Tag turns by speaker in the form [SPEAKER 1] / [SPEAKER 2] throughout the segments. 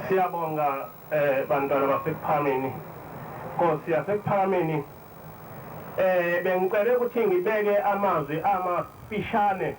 [SPEAKER 1] Siyabonga bantwana baseKuphakameni. Nkosi yaseKuphakameni, bengicele ukuthi ngibeke amazwi amafishane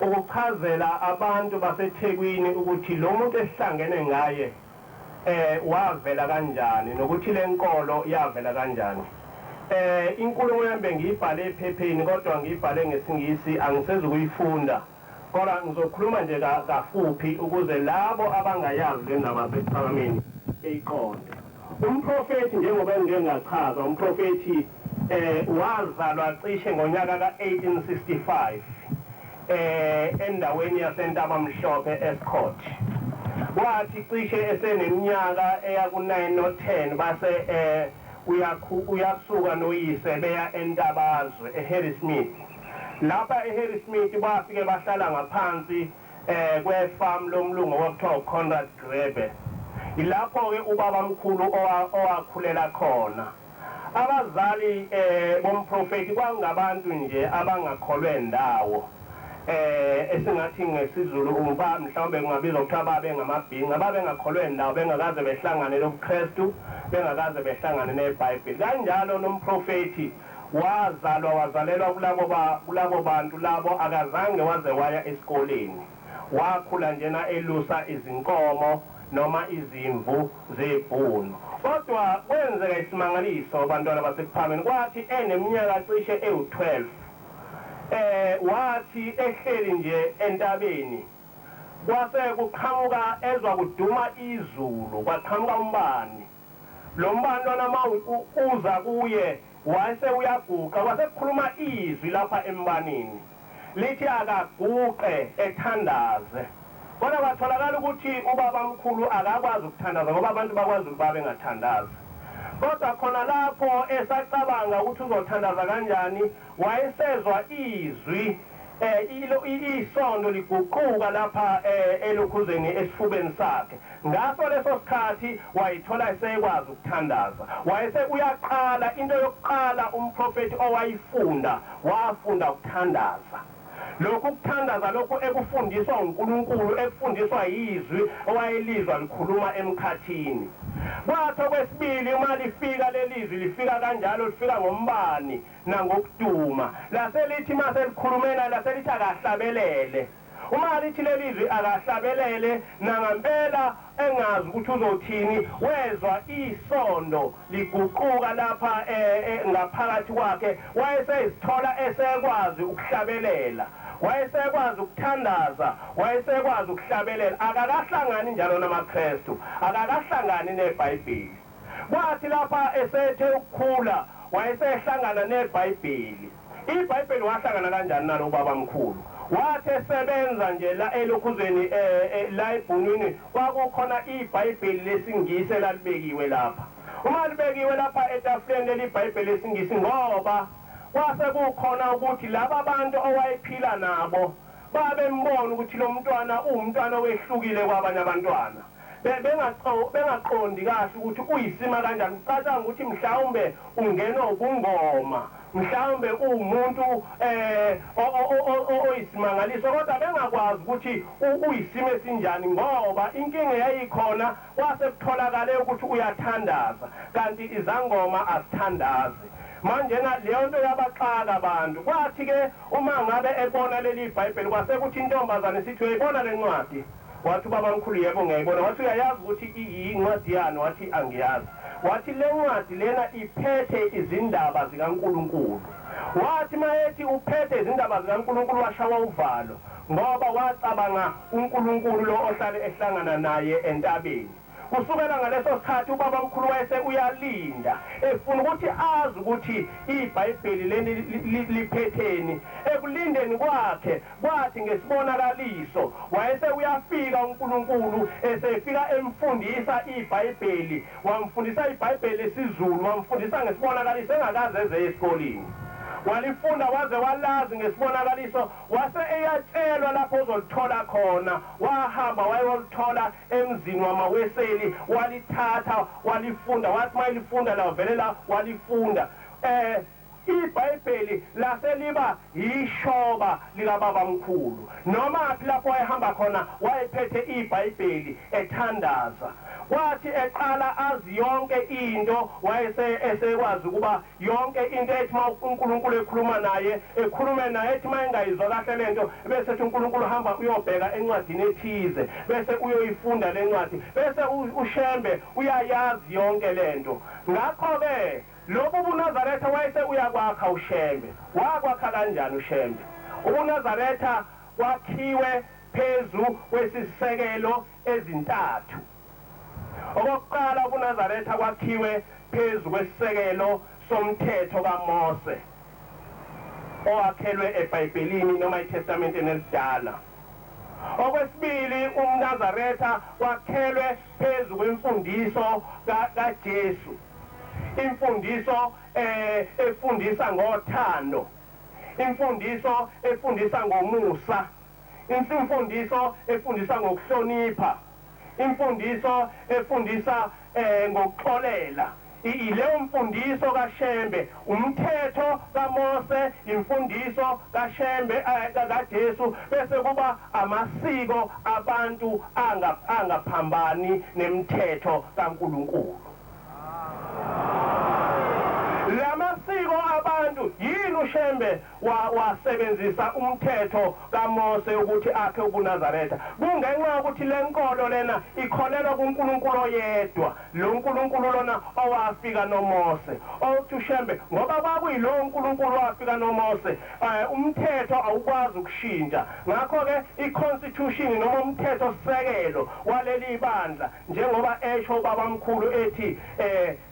[SPEAKER 1] ukuchazela abantu baseThekwini ukuthi lo muntu esihlangene ngaye wavela kanjani nokuthi le nkolo yavela kanjani. Inkulumo yami bengiyibhale ephepheni kodwa ngiyibhale ngesiNgisi, angisezukuyifunda. Kodwa ngizokhuluma nje kafuphi ukuze labo abangayazi le ndaba yaseKuphakameni beyiqonde. Umprofethi, njengoba engike ngachaza, umprofethi wazalwa cishe ngonyaka ka-1865 endaweni yaseNtabamhlophe Estcourt. Wathi cishe eseneminyaka eya ku-9 no-10 base uyasuka noyise beya eNtabazwe eHarrismith. Lapha eHarrismith bafike bahlala ngaphansi kwefamu lomlungu okwakuthiwa uConrad Grebe. Yilapho-ke ubabamkhulu owakhulela khona. Abazali bomprofethi kwakungabantu nje abangakholwe ndawo. Esingathi ngesiZulu mhlawumbe kungabizwa kuthiwa babengamabhinca, babengakholwe ndawo, bengakaze behlangane nobuKristu, bengakaze behlangane neBhayibheli. Kanjalo nomprofethi wazalwa wazalelwa kulabo bantu labo, akazange waze waya esikoleni. Wakhula njena elusa izinkomo noma izimvu zebhunu. Kodwa kwenzeka isimangaliso bantwana baseKuphakameni, kwathi eneminyaka cishe ewu-12 wathi ehleli nje entabeni, kwase kuqhamuka ezwa kuduma izulu, kwaqhamuka umbani. Lo mbani lona ma uza kuye wase uyaguqa, kwase kukhuluma izwi lapha embanini lithi akaguqe ethandaze. Kodwa kwatholakala ukuthi ubabamkhulu akakwazi ukuthandaza ngoba abantu bakwaZulu babengathandazi. Kodwa khona lapho esacabanga ukuthi uzothandaza kanjani, wayesezwa izwi isondo liguquka lapha elokhuzeni esifubeni sakhe. Ngaso leso sikhathi wayithola esekwazi ukuthandaza. Wayese uyaqala, into yokuqala umprofethi owayifunda, wafunda ukuthandaza. Lokhu kuthandaza lokhu ekufundiswa uNkulunkulu, ekufundiswa yizwi owayelizwa likhuluma emkhathini. Kwathi okwesibili uma lifika lelizwi, lifika kanjalo, lifika ngombani nangokuduma. Lase lithi mase likhulumela, lase lithi akahlabelele. Uma lithi lelizwi akahlabelele, nangampela engazi ukuthi uzothini, wezwa isondo liguquka lapha ngaphakathi kwakhe, wayesezithola esekwazi ukuhlabelela, wayesekwazi ukuthandaza, wayesekwazi ukuhlabelela. Akakahlangani njalo namaKristu, akakahlangani neBhayibheli. Kwathi lapha esethe ukukhula wayesehlangana neBhayibheli. IBhayibheli wahlangana kanjani nalo ubabamkhulu? Wathi esebenza nje la elokhuzeni la ebhunwini, kwakukhona iBhayibheli lesiNgisi elalibekiwe lapha. Uma libekiwe lapha etafuleni leli iBhayibheli lesiNgisi, ngoba kwase kukhona ukuthi laba bantu owayephila nabo babembona ukuthi lo mntwana uwumntwana owehlukile kwabanye abantwana. Bengaqondi kahle ukuthi uyisima kanjani, kucatshanga ukuthi mhlawumbe ungenwa ubungoma, mhlawumbe uwumuntu oyisimangaliso, kodwa bengakwazi ukuthi uyisimo esinjani, ngoba inkinga yayikhona kwase kutholakale ukuthi uyathandaza kanti izangoma azithandazi. Manjena leyo nto yabaxaka abantu. Kwathi-ke uma ngabe ebona leli iBhayibheli, kwase kuthi intombazane sithi, uyayibona le ncwadi? Wathi ubabamkhulu, yebo ngiyayibona. Wathi uyayazi ukuthi iyincwadi yani? Wathi angiyazi. Wathi le ncwadi lena iphethe izindaba zikaNkulunkulu. Wathi mayethi uphethe izindaba zikaNkulunkulu washawa uvalo, ngoba wacabanga uNkulunkulu lo ohlale ehlangana naye entabeni. Kusukela ngaleso sikhathi ubabamkhulu wayese uyalinda, efuna ukuthi azi ukuthi iBhayibheli leli liphetheni. Ekulindeni kwakhe kwathi ngesibonakaliso wayese uyafika uNkulunkulu, esefika emfundisa iBhayibheli, wamfundisa iBhayibheli lesiZulu, wamfundisa ngesibonakaliso engakaze eze esikoleni. Walifunda waze walazi ngesibonakaliso, wase eyatshelwa lapho uzolithola khona. Wahamba wayolithola emzini wamaWeseli, walithatha walifunda. Wathi mayelifunda la vele la walifunda. iBhayibheli laseliba yishoba likababamkhulu. Noma phi lapho wayehamba khona wayephethe iBhayibheli ethandaza. Kwathi eqala azi yonke into, wayese esekwazi ukuba yonke into ethi uma uNkulunkulu ekhuluma naye, ekhulume naye, ethi uma engayizwa kahle lento, bese ethi uNkulunkulu hamba uyobheka encwadini ethize, bese uyoyifunda le ncwadi, bese uShembe uyayazi yonke lento. Ngakho-ke lobu buNazaretha wayese uyakwakha uShembe. Wakwakha kanjani uShembe? UbuNazaretha kwakhiwe phezu kwesisekelo ezintathu. Okokuqala, ubuNazaretha kwakhiwe phezu kwesisekelo somthetho kaMose owakhelwe eBhayibhelini noma eTestamenteni elidala. Okwesibili, umNazaretha wakhelwe phezu kwemfundiso kaJesu, imfundiso efundisa ngothando, imfundiso efundisa ngomusa, imfundiso efundisa ngokuhlonipha, imfundiso efundisa ngokuxolela. Ileyo mfundiso kaShembe, umthetho kaMose, imfundiso kaShembe kaJesu, bese kuba amasiko abantu angaphambani nemithetho kaNkulunkulu. Lamasiko abantu, yini uShembe wasebenzisa umthetho kaMose ukuthi akhe ubuNazaretha? Kungenxa yokuthi lenkolo lena ikholelwa kuNkulunkulu oyedwa, lo Nkulunkulu lona owafika noMose. Othi uShembe, ngoba kwakuyilowo Nkulunkulu owafika noMose, umthetho awukwazi ukushintsha. Ngakho-ke i-constitution noma umthetho sisekelo waleli bandla, njengoba esho ubabamkhulu ethi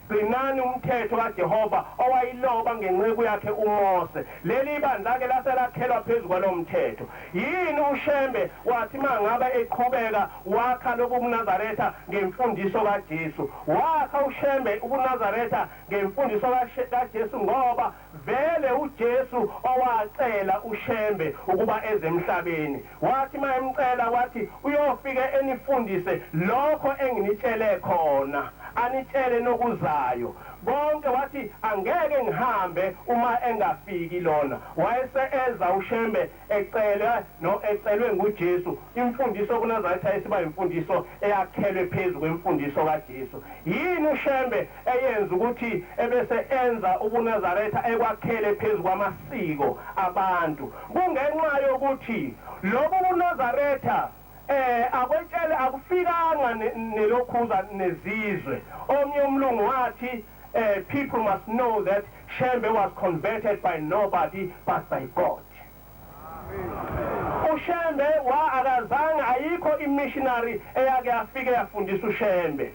[SPEAKER 1] gcinani umthetho kaJehova owayiloba ngenceku yakhe uMose. Leli bandla-ke laselakhelwa phezu kwalowo mthetho. Yini uShembe wathi mangabe eqhubeka wakha lobu buNazaretha ngemfundiso kaJesu? Wakha uShembe ubuNazaretha ngemfundiso kaJesu ngoba vele uJesu owacela uShembe ukuba eze emhlabeni. Wathi mayemcela wathi uyofike enifundise lokho enginitshele khona, anitshele nokuzayo konke. Wathi angeke ngihambe uma engafiki lona. Wayese eza uShembe ecele no ecelwe nguJesu. Imfundiso kuNazaretha esiba imfundiso eyakhelwe phezu kwemfundiso kaJesu. Yini uShembe eyenza ukuthi ebese enza ubuNazaretha ekwakhele phezu kwamasiko abantu? Kungenxa yokuthi lobu buNazaretha akwetshele akufikanga nelokhuza nezizwe. Omnye umlungu wathi people must know that Shembe was converted by nobody but by God. uShembe wa akazange, ayikho imissionary eyake yafike yafundisa uShembe.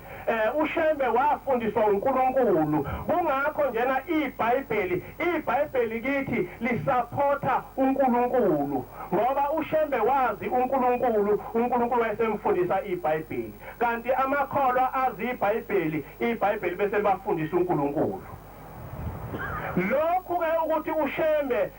[SPEAKER 1] uShembe wafundiswa uNkulunkulu. Kungakho njena iBhayibheli kithi lisupporta uNkulunkulu, ngoba uShembe wazi uNkulunkulu, uNkulunkulu wayesemfundisa iBhayibheli. Kanti amakholwa azi iBhayibheli, iBhayibheli bese libafundisa uNkulunkulu. Lokhu ke ukuthi uShembe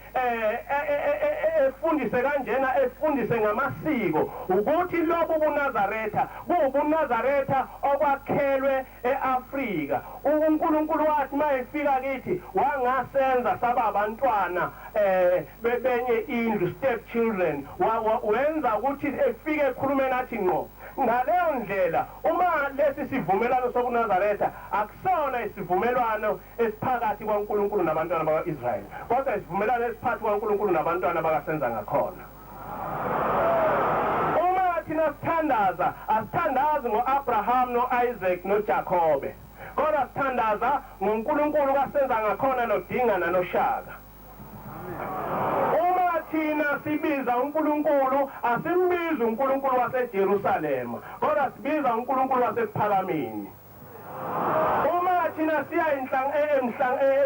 [SPEAKER 1] efundise kanjena, efundise ngamasiko, ukuthi lobu buNazaretha kuwubuNazaretha okwakhelwe eAfrika. uNkulunkulu wathi mayefika kithi wangasenza saba abantwana bebenye indlu, step children, wenza ukuthi efike ekhulume nathi ngqo. Ngaleyo ndlela uma lesi sivumelwano sobuNazaretha akusona isivumelwano esiphakathi kwaNkulunkulu nabantwana bakwa-Israyeli, kodwa isivumelwano esiphakathi kwaNkulunkulu nabantwana bakasenza ngakhona. Uma thina sithandaza, asithandazi ngo-Abraham no-Isaac noJakobe, kodwa sithandaza ngoNkulunkulu kasenza ngakhona noDingana noShaka. Uma thina sibiza uNkulunkulu, asimbizi uNkulunkulu waseJerusalema, kodwa sibiza uNkulunkulu wasekuphakameni. Uma thina siya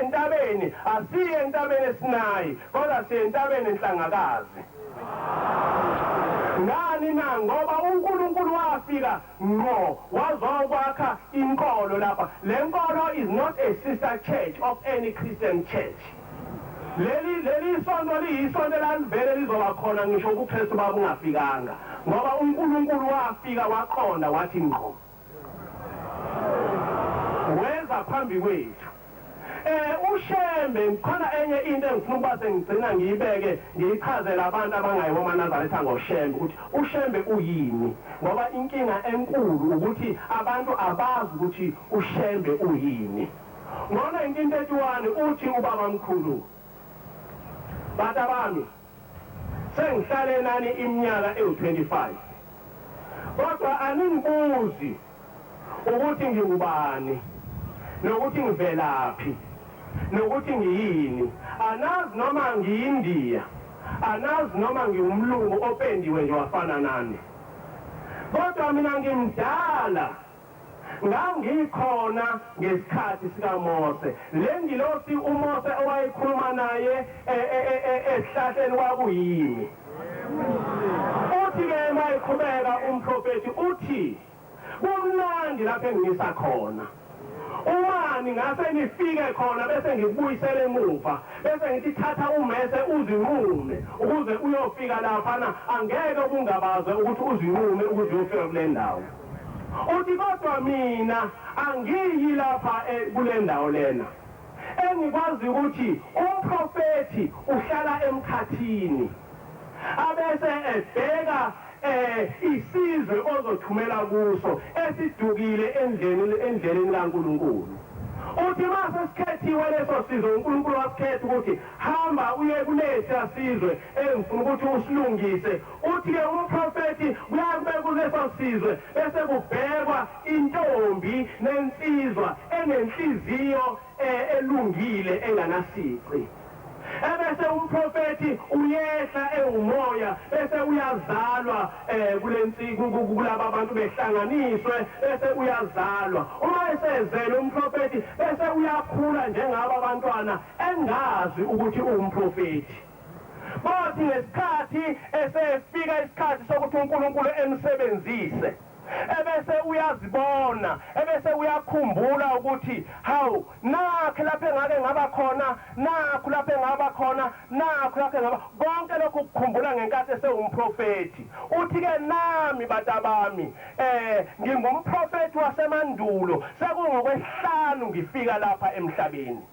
[SPEAKER 1] entabeni, asiye entabeni eSinayi, kodwa siye entabeni enhlangakazi. Ngani na? Ngoba uNkulunkulu wafika ngqo wazokwakha inkolo lapha. Le nkolo is not a sister church of any Christian church. Leli sonto liyisonto elalivele lizoba khona ngisho ubuKristu babungafikanga, ngoba uNkulunkulu wafika waqonda wathi ngqo, weza phambi kwethu. UShembe khona enye into engifuna ukuba sengigcina ngiyibeke ngiyichazele abantu abangayibo amaNazaretha ngoShembe ukuthi uShembe uyini, ngoba inkinga enkulu ukuthi abantu abazi ukuthi uShembe uyini. Ngo-1931 uthi ubabamkhulu, "Bantabami, sengihlale nani iminyaka ewu-25, kodwa aningibuzi ukuthi ngingubani nokuthi ngivelaphi nokuthi ngiyini. Anazi noma ngiyiNdiya, anazi noma ngiwumlungu opendiwe nje wafana nani, kodwa mina ngimdala. Ngangikhona ngesikhathi sikaMose. Le ngilosi uMose owayekhuluma naye esihlahleni kwakuyimi." Uthi-ke uma eqhubeka umprofethi uthi, "Kumnandi lapho engimisa khona. Uma ningase nifike khona bese ngikubuyisela emuva, bese ngithi thatha umese uzinqume ukuze uyofika laphana, angeke kungabaze ukuthi uzinqume ukuze uyofika kule ndawo." Uthi, "Kodwa mina angiyi lapha kule ndawo lena. Engikwazi ukuthi umprofethi uhlala emkhathini, abese ebheka isizwe ozothumela kuso esidukile endleleni kaNkulunkulu. Uthi mase sikhethiwe leso sizwe, uNkulunkulu wasikhetha ukuthi hamba uye kulesiya sizwe engifuna ukuthi usilungise. Uthi-ke umprofethi kuyakube kuleso sizwe bese kubhekwa intombi nensizwa enenhliziyo elungile enganasici. Ebese umprofethi uyehla ewumoya bese uyazalwa kulaba bantu behlanganiswe, bese uyazalwa. Uma esezele umprofethi bese uyakhula njengabo abantwana engazi ukuthi uwumprofethi. Bathi ngesikhathi esefika isikhathi sokuthi uNkulunkulu emsebenzise, ebese uyazibona, ebese uyakhumbula ukuthi hawu, nakho lapho engake ngaba khona, nakho lapho engaba khona, nakho lapho engaba konke lokhu kukhumbula ngenkathi esewumprofethi. Uthi-ke, nami bantabami, ngingumprofethi wasemandulo, sekungokwesihlanu ngifika lapha emhlabeni."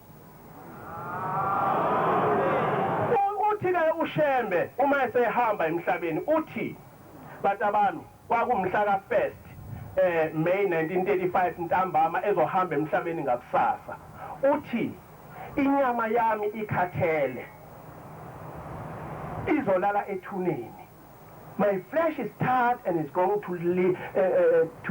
[SPEAKER 1] Uthi-ke uShembe uma esehamba emhlabeni uthi, "Bantabami, kwakumhla ka-1 May 1935 ntambama ezohamba emhlabeni ngakusasa. Uthi inyama yami ikhathele, izolala ethuneni. My flesh is tired and is going to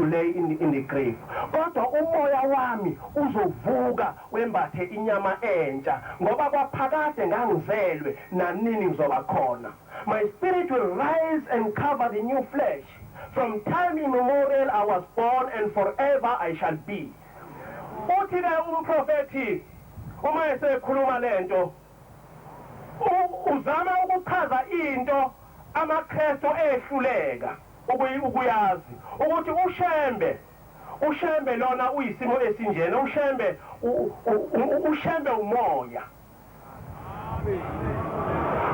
[SPEAKER 1] lay in the grave. Kodwa umoya wami uzovuka wembathe inyama entsha, ngoba kwaphakade ngangizelwe, nanini ngizoba khona. My spirit will rise and cover the new flesh. From time immemorial I was born and forever I shall be." Uthi-ke umprofethi uma esekhuluma lento uzama ukuchaza into amaKrestu ehluleka ukuyazi ukuthi uShembe lona uyisimo esinjena. UShembe umoya.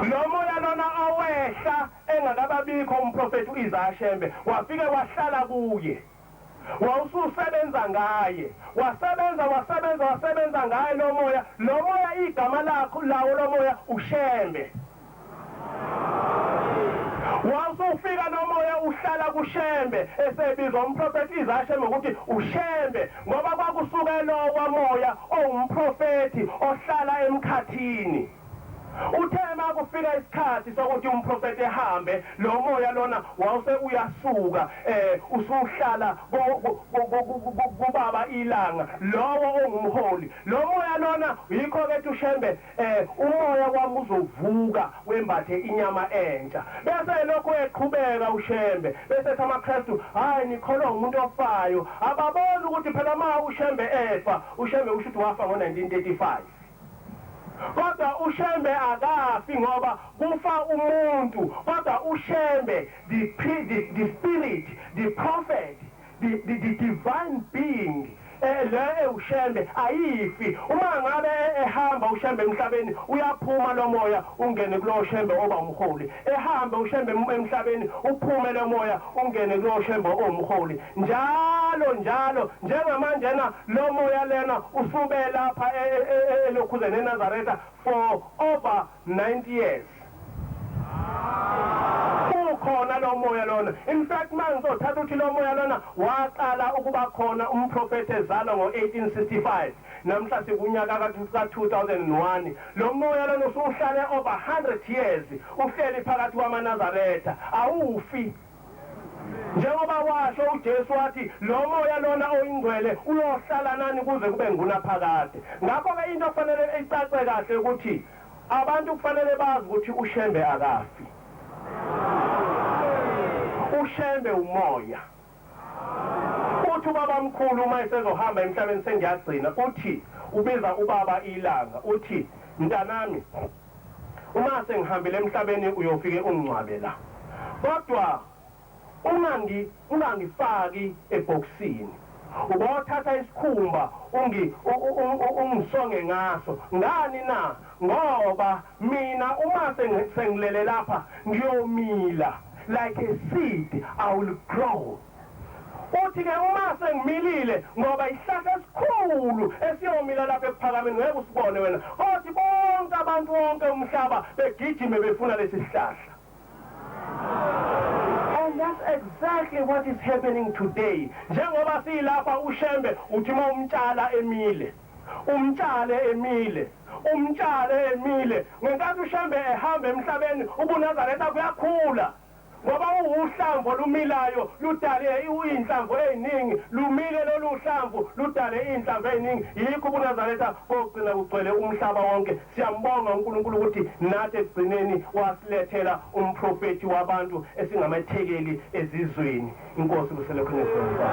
[SPEAKER 1] Lo moya lona awehla engakababikho umprofethi uIsaiah Shembe, wafike wahlala kuye, wawususebenza ngaye, wasebenza, wasebenza, wasebenza ngaye lo moya. Lo moya igama lakho lawo lo moya uShembe. Wawusufika lo moya uhlala kuShembe, esebizwa umprofethi Isaiah Shembe ukuthi uShembe, ngoba kwakusuke lo wamoya owumprofethi ohlala emkhathini. Uthe makufika isikhathi sokuthi umprofethi ehambe, lo moya lona wawuse uyasuka, usuhlala kubaba ilanga lowo ongumholi. Lo moya lona yikho ke uShembe, umoya wami uzovuka wembathe inyama entsha. Bese lokho eqhubeka uShembe, bese ethi amaKristu, "Hayi, nikholwa umuntu ofayo." Ababoni ukuthi phela ma uShembe efa, uShembe usho ukuthi wafa ngo-1935, kodwa uShembe akafi, ngoba kufa umuntu, kodwa uShembe, the spirit, the prophet, the divine being, eh Le ewuShembe ayifi. Uma ngabe ehamba uShembe emhlabeni, uyaphuma lo moya ungene kulowo Shembe oba umholi. Ehambe uShembe emhlabeni, uphume lo moya ungene kulowo Shembe owumholi. Njalo njalo njengamanjena lo moya lena usube lapha elokhuzeni eNazaretha for over 90 years. Ukhona lo moya lona. In fact, mangizothatha ukuthi lo moya lona waqala ukuba khona umprofethi ezalwa ngo-1865, namhla sikunyaka ka-2001. Lo moya lona usuhlale over 100 years uhleli phakathi kwamaNazaretha, awufi. Njengoba washo uJesu wathi lo moya lona oyingcwele uyohlala nani kuze kube ngunaphakade. Ngakho-ke into okufanele icace kahle ukuthi abantu kufanele bazi ukuthi uShembe akafi. UShembe umoya. Uthi ubabamkhulu uma esezohamba emhlabeni, sengiyagcina, uthi ubiza ubaba ilanga, uthi, "Mntanami, uma sengihambile emhlabeni uyofike ungingcwabe la, kodwa ungangifaki ebhokisini, ubothatha isikhumba ungisonge ngaso. Ngani na? Ngoba mina uma sengilele lapha ngiyomila like a seed, I will grow." Uthi ke uma sengimilile, ngoba isihlahla esikhulu esiyomila lapha ekuphakameni ngeke usibone wena, kothi bonke abantu, wonke umhlaba begijime befuna lesi sihlahla. And that's exactly what is happening today. Njengoba siyilapha, uShembe uthi uma umtshala emile, umtshale emile, umtshale emile. Ngenkathi uShembe ehamba emhlabeni, ubuNazaretha kuyakhula, ngoba uwuhlamvu olumilayo ludale iy'nhlamvu ey'ningi. Lumile lolu hlamvu ludale iy'nhlamvu ey'ningi, yikho ubuNazaretha kogcina kugcwele umhlaba wonke. Siyambonga uNkulunkulu ukuthi nathi ekugcineni wasilethela umprofethi wabantu esingamathekeli ezizweni. Inkosi kuselokhu nesizwe.